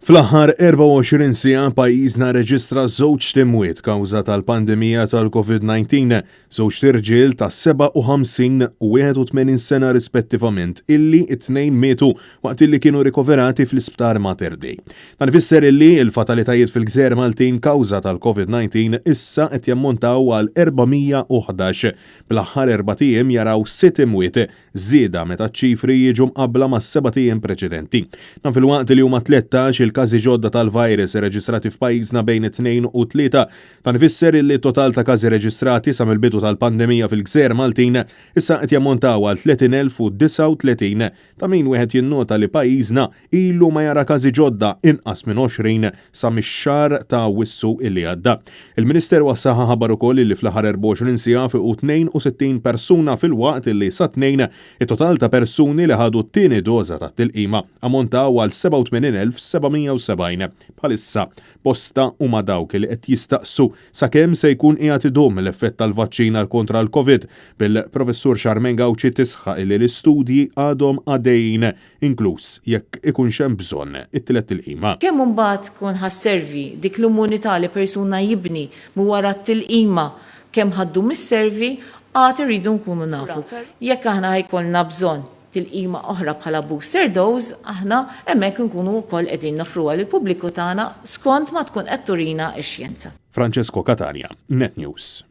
Fl-aħħar 24 siegħa pajjiżna rreġistra żewġt imwiet kawża tal-pandemija tal-Covid-19, żewġt irġiel ta' 57 u 81 sena rispettivament illi t-tnejn mietu waqt illi kienu rikoverati fl-Isptar Mater Dei. Dan ifisser illi l-fatalitajiet fil-gżejjer Maltin kawża tal-Covid-19 issa qed jammontaw għal 411, bl-aħħar erbat ijiem jaraw sitt imwiet żieda meta ċ-ċifri jiġu mqabbla mas-sebat ijiem preċedenti. Dan filwaqt li huma 13 il-każi ġodda tal-virus irreġistrati f'pajjiżna bejn it-Tnejn u t-Tlieta. Dan ifisser illi t-total ta' każi reġistrati sa mill-bidu tal-pandemija fil-gżejjer Maltin issa qed jammontaw għal 30,039. Ta' min wieħed jinnota li pajjiżna ilu ma jara każi ġodda inqas minn 20 sa mix-xahar ta' Awwissu li għadda. Il-Ministeru għas-Saħħa ħabbar ukoll li fl-aħħar 24 siegħa fiequ 62 persuna filwaqt li sat-Tnejn it-total ta' persuni li ħadu t-tieni doża tat-tilqima ammontaw għal 87,770. Bħalissa, bosta huma dawk li qed jistaqsu sakemm se jkun qiegħed idum l-effett tal-vaċċin għal kontra l-Covid, bil-Professur Charmaine Gauci tisħaq li l-istudji għadhom għaddejjin inkluż jekk ikunx hemm bżonn it-tielet tilqima. Kemm imbagħad tkun ħa sservi dik l-immunità li persuna jibni minn wara t-tilqima, kemm ħa ddum isservi, għad irridu nkunu nafu. Jekk aħna ħa jkollna bżonn tilqima oħra bħala booster dose, aħna hemmhekk inkunu wkoll qegħdin noffruha lill-pubbliku tagħna skont ma tkun qed turina x-xjenza. Francesco Catania, Net News.